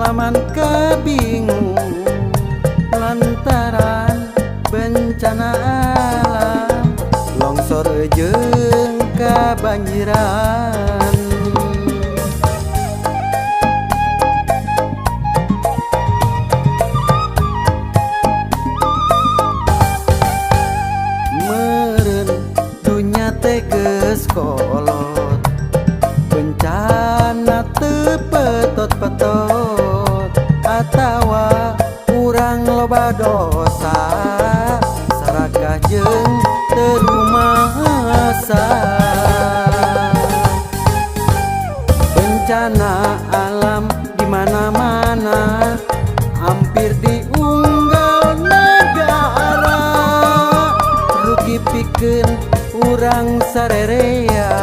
Ngalaman kabingung lantaran bencana alam, longsor jeung kabanjiran. Meureun dunya teh geus kolot, bencana teu petot-petot, atawa urang loba dosa sarakah jeung teu rumasa. Bencana alam di mana-mana, hampir diunggal negara, rugi pikeun urang sarerea,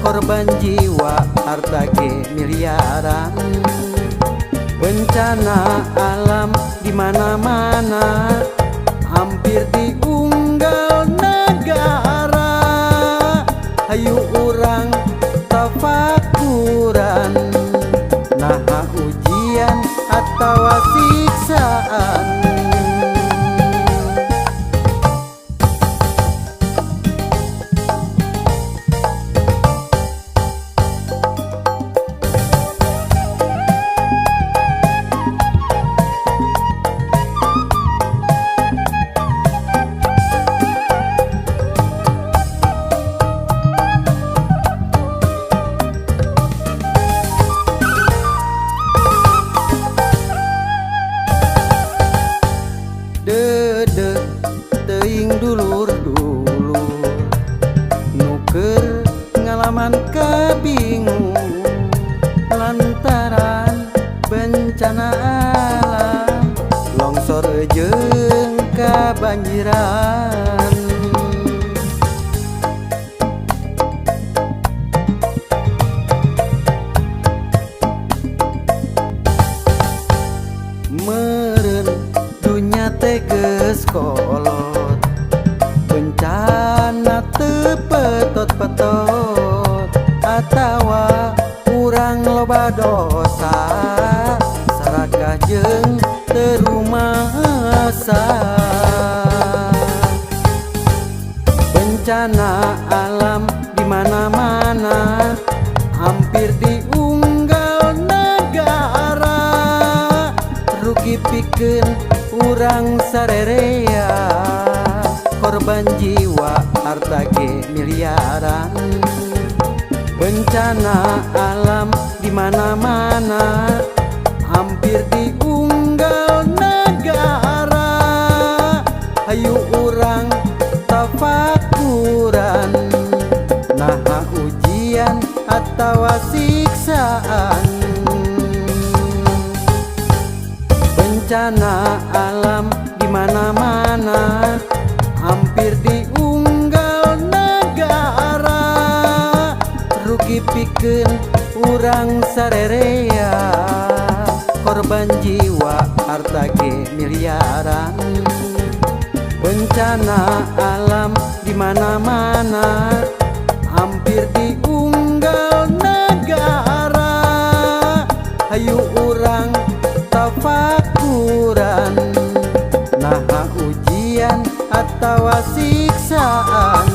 korban jiwa harta ge miliaran. Bencana alam di mana-mana, hampir diunggal negara, hayu urang tafakuran, naha ujian atawa siksaan. Dede teuing dulur-dulur nu keur ngalaman kabingung lantaran bencana alam, longsor jeung kabanjiran. Meureun dunya teh geus kolot, bencana teu petot-petot, atawa urang loba dosa sarakah jeung teu rumasa. Bencana alam di mana-mana, hampir diunggal negara, rugi pikeun urang sarerea, korban jiwa harta ge miliaran. Bencana alam di mana-mana, hampir diunggal negara, hayu urang tafakuran, naha ujian atawa siksaan. Bencana alam di mana-mana, hampir diunggal negara, rugi pikeun urang sarerea, korban jiwa harta ge miliaran. Bencana alam di mana-mana, hampir diunggal negara, hayu urang tafakuran, naha ujian atawa siksaan.